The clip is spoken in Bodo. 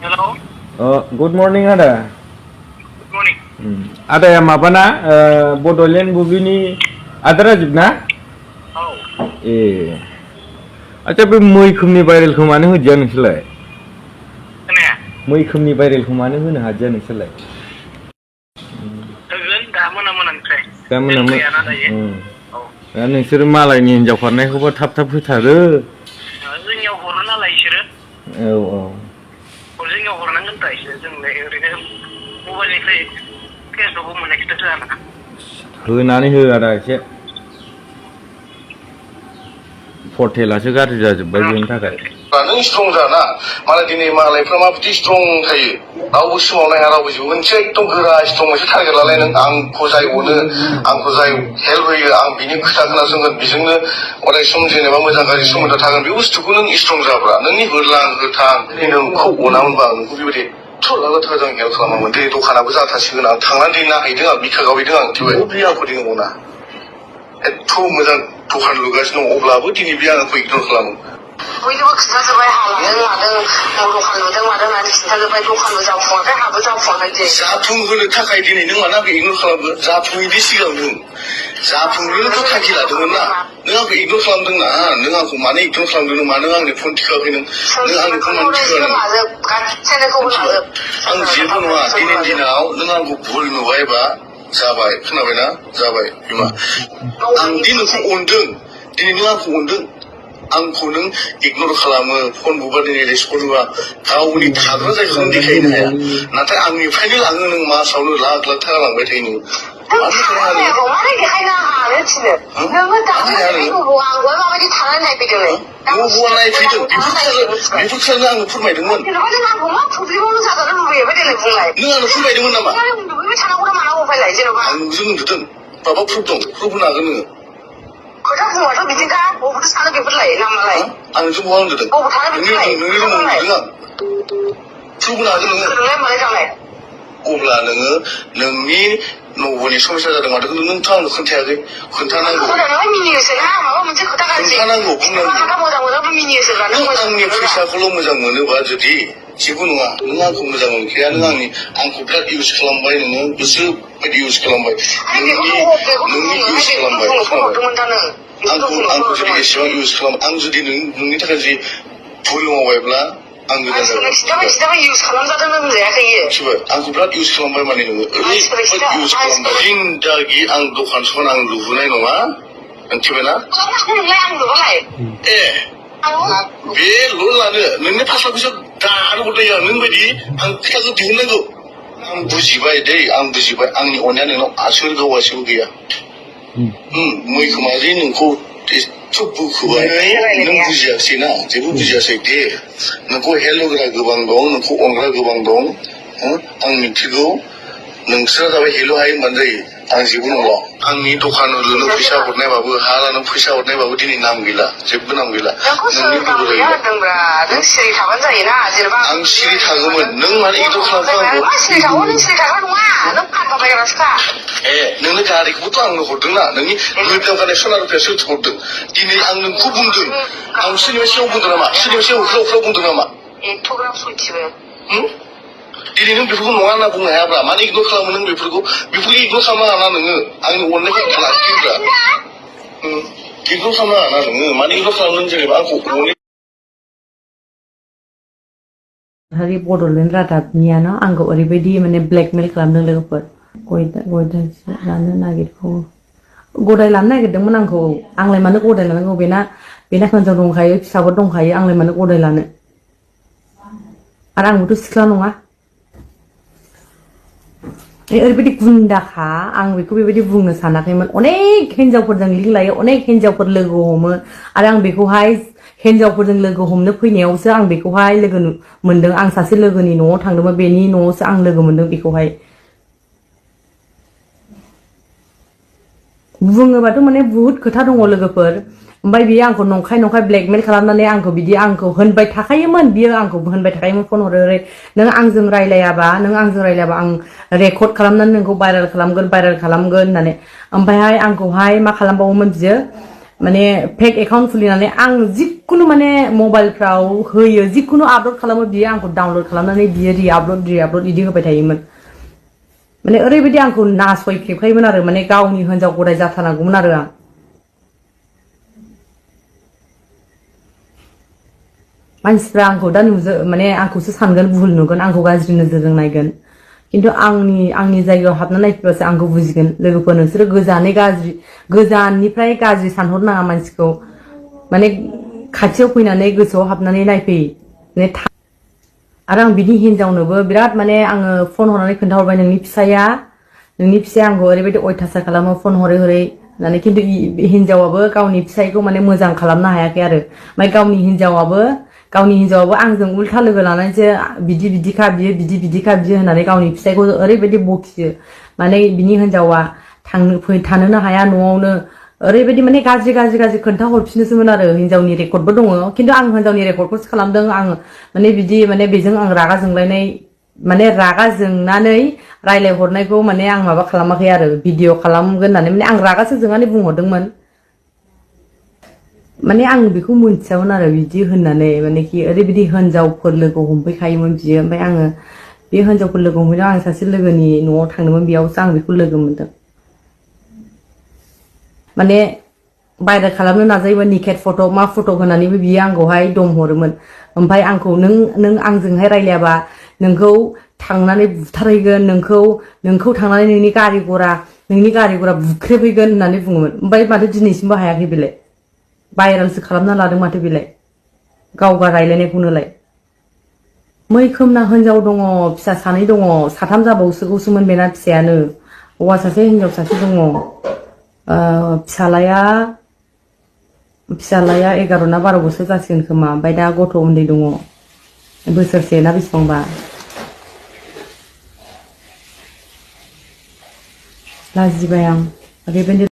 Hello. Good morning ada. Good morning. Ada yang apa na? Bodolen bubini ada rajib na? Oh. Acha be मैखोमनि भाइरेलखौ मानो होदिया नोंसोरलाय? खोनाया? मैखोमनि भाइरेलखौ मानो होनो हादिया नोंसोरलाय? होगोन दा मोनानिफ्राय। दा मोना औ। दा नोंसोर मालायनि हिनजाव खारनायखौबो थाब होथारो। जोंनियाव हरो नालाय इसोरो। औ। जोंनियाव हरनांगोन दा इसोरो जोंलाय ओरैनो मबाइलनिफ्राय फेसबुकआव मोननायखौथ' होआ ना। होनानै हो आदा एसे। पर्टेलासो गाज्रि जाजोब्बाय बेनि थाखाय। नों स्ट्रं जाना मालाय दिनै मालायफ्रा माबायदि स्ट्रं थायो रावबो सोमावनो हाया रावबो जिउ मोनसे एकदम गोरा स्ट्रं मोनसे टारगेट लालाय नों आंखौ जाय अनो आंखौ जाय हेल्प होयो आं बिनि खोथा खोनासंगोन बेजोंनो अराय सम जेनेबा मोजां गाज्रि सोमोन्दो थागोन बे बुस्थुखौ नों स्ट्रं जाब्रा नोंनि होरलां होथां नोंखौ अनामोनबा आं नोंखौ बेबायदि थुलाला थाखाय आं हेल्प खालामामोन दिनै दखानाबो जाथासिगोन आं थांनानै दिनै नायहैदों आं बिखा गावहैदों आं दिनै बे आंखौ दिनै अना एथ' मोजां दखान लुगासिनो दं अब्लाबो दिनै बे आंखौ इगनर खालामो बयनोबो खिन्थाजोब्बाय हालादों मादों दखान लुदों मादों होननानै खिन्थाजोब्बाय दखानबो जाफुङाखै हाबो जाफुङाखै दे जाफुंहोनो थाखाय दिनै नों मानो आंखौ इगनर खालामगोन जाफुङैनि सिगां नों जाफुंनोथ' थांखि लादोंमोन ना नों आंखौ इगनर खालामदों ना नों आंखौ मानो इगनर खालामदों मानो आंनि फन थिखाखै नों आंनि फन मानो थिखाखै आं जेबो नङा दिनैनि दिनाव नों आंखौ भुल नुबायबा जाबाय खोनाबायना जाबाय बिमा आं दि नोंखौ अनदों दिनै नों आंखौ अनदों आंखौ नों इगनर खालामो फन बुबा दिनै रेसपन्स होआ गावनि थाग्रा जायगाखौ देखायनो हाया नाथाय आंनिफ्रायनो लाङो नों मासावनो लाख थाखा लांबाय थायो नों बेफोरखौनो आंनो फोरमायदोंमोन नों आंनो फोरमायदोंमोन नामा आं नुजों नुदों माबा प्रुफ दं प्रुफ होनो हागोन नोङो खोथा बुङाथ' बिदिखा बबेथ' सानो बेफोरलाय नामालाय आं नोंजों बहा होनदों नोंनि रुमाव नुदों आं प्रुफ होनो हागोन नोङो अब्ला नोङो नोंनि न'बनि समस्या जादों माथो नोंथ' आंनो खोन्थायाखै खोन्थानांगौ खोन्थानांगौ बुंनांगौ नों आंनि फैसाखौल' मोजां मोनोबा जुदि जेबो नङा नों आंखौ मोजां मोनखाया नों आंखौ बिराद इउज खालामबाय नोङो गोसो बायदि इउज खालामबाय नोंनि इउज खालामबाय आंखौ जुदि एसेबां इउज खालाम आं जुदि नोंनि थाखाय जुदि भुल मावबायब्ला आं गोदान आंखौ बिराद इउज खालामबाय माने नोङो ओरैबायदि इउज खालामबाय जिन्दागि आं दखान सहन आं लुबोनाय नङा मिथिबायना बे लन लानो नोंनि फास लाख फैसा दानो हरनाय नों बायदि आं खोथाखौ दिहुननांगौ आं बुजिबाय दै आं बुजिबाय आंनि अननाया नोंनाव आसोल गावासेबो गैया मैखोमा जे नोंखौ एथ' बुखोबाय नों बुजियाखिसै ना जेबो बुजियासै दे नोंखौ हेल्प होग्रा गोबां दं नोंखौ अनग्रा गोबां दं आं मिथिगौ नोंसोरा जाबाय हेल' हायो होनबानो जायो आं जेबो नंला आंनि दखान लुनो फैसा हरनायबाबो हा लानो फैसा हरनायबाबो दिनै नाम गैला जेबो नाम गैला नोंनि लोगो जायो आं सिरि थागौमोन नों मानो इगनर नोंनो गारिखौबोथ' आंनो हरदोंना नोंनि गोदान गारनाय सना रुफाया सोरथो हरदों दिनै आं नोंखौ बुंदों आं सोरनिबा सिगाङाव बुंदों नामा सोरनिबा सिगाङाव उफ्राव बुंदों नामा दिनै नों बेफोरखौ नङा होनना बुंनो हायाब्ला मानो इगनर खालामो नों बेफोरखौ इगनर खालामनाङा नोङो आंनि अननायखौ लाखियोब्ला इगनर खालामनाङा नोङो मानो इगनर खालामो जेनेबा आंखौ अनो हारि बड'लेण्ड रादाबनियानो आंखौ ओरैबायदि माने ब्लेकमेल खालामदों लोगोफोर गय लानो नागिरगौ गदाय लानो नागिरदोंमोन आंखौ आंलाय मानो गदाय लानांगौ बेना हिनजाव दंखायो फिसाबो दंखायो आंलाय मानो गदाय लानो आरो आंबोथ' सिख्ला नङा ओरैबायदि गुन्दाखा आं बेखौ बेबायदि बुंनो सानाखैमोन अनेक हिनजावफोरजों लिंक लायो अनेक हिनजावफोर लोगो हमो आरो आं बेखौहाय हिनजावफोरजों लोगो हमनो फैनायावसो आं बेखौहाय लोगो मोनदों आं सासे लोगोनि न'आव थांदोंमोन बेनि न'आवसो आं लोगो मोनदों बेखौहाय बुङोबाथ' माने बुहुत खोथा दङ लोगोफोर ओमफ्राय बियो आंखौ नंखाय ब्लेकमेल खालामनानै आंखौ बिदि आंखौ होनबाय थाखायोमोन बियो आंखौ होनबाय थाखायोमोन फन हरो नों आंजों रायलायाबा आं रेकर्ड खालामनानै नोंखौ भाइरेल खालामगोन होननानै ओमफ्रायहाय आंखौहाय मा खालामबावोमोन बियो माने फेक एकाउन्ट खुलिनानै आं जिखुनु माने मबाइलफ्राव होयो जिखुनु आपल'ड खालामो बियो आंखौ डाउनल'ड खालामनानै बियो रिआपल'ड बिदि होबाय थायोमोन माने ओरैबायदि आंखौ नासयखेबखायोमोन आरो माने गावनि हिनजाव गदाय जाथारनांगौमोन आरो आं मानसिफ्रा आंखौ दा माने आंखौसो सानगोन भुल नुगोन आंखौ गाज्रि नोजोरजों नायगोन खिन्थु आंनि जायगायाव हाबना नायफैबासो आंखौ बुजिगोन लोगोफोर नोंसोरो गोजाननिफ्राय गाज्रि सानहरनाङा मानसिखौ माने खाथियाव फैनानै गोसोआव हाबनानै नायफै माने आरो आं बिदि हिनजावनोबो बिराद माने आङो फन हरनानै खोन्थाहरबाय नोंनि फिसाया आंखौ ओरैबायदि अयथासार खालामो फन हरै होननानै खिन्थु हिनजावाबो गावनि फिसायखौ माने मोजां खालामनो हायाखै आरो ओमफ्राय गावनि हिनजावाबो आंजों उल्था लोगो लानानैसो बिदिखा बियो होननानै गावनि फिसायखौ ओरैबायदि बखियो माने बिनि हिनजावा थानोनो हाया न'आवनो ओरैबायदि माने गाज्रि खोन्था हरफिनोसोमोन आरो हिनजावनि रेकर्डबो दङ खिन्थु आं हिनजावनि रेकर्डखौसो खालामदों आं माने बेजों आं रागा जोंलायनाय माने रागा जोंनानै रायलायहरनायखौ माने आं माबा खालामाखै आरो भिडिअ खालामगोन होननानै माने आं रागासो जोंनानै बुंहरदोंमोन माने आं बेखौ मोनथियामोन आरो बिदि होननानै माने कि ओरैबायदि हिनजावफोर लोगो हमफैखायोमोन बियो ओमफ्राय आङो बे हिनजावफोर लोगो हमफैनायाव आं सासे लोगोनि न'आव थांदोंमोन बेयावसो आं बेखौ लोगो मोनदों माने भाइरेल खालामनो नाजायोमोन निकेट फट' मा फट' होनानैबो बियो आंखौहाय दम हरोमोन ओमफ्राय आंखौ नों आंजोंहाय रायलायाबा नोंखौ थांनानै बुथारहैगोन नोंखौ थांनानै नोंनि गारि गरा बुख्रेबहैगोन होननानै बुङोमोन ओमफ्राय माथो दिनैसिमबो हायाखै बेलाय भाइरेलसो खालामना लादों माथो बेलाय गावगा रायलायनायखौनोलाय मैखोमना हिनजाव दङ फिसा सानै दङ साथाम जाबावसोगौसोमोन बेना फिसायानो हौवा सासे हिनजाव सासे दङ फिसालाया 11 ना 12 बोसोर जासिगोन खोमा ओमफ्राय दा गथ' उन्दै दङ बोसोरसे ना बेसेबांबा लाजिबाय आं ओरैबायदि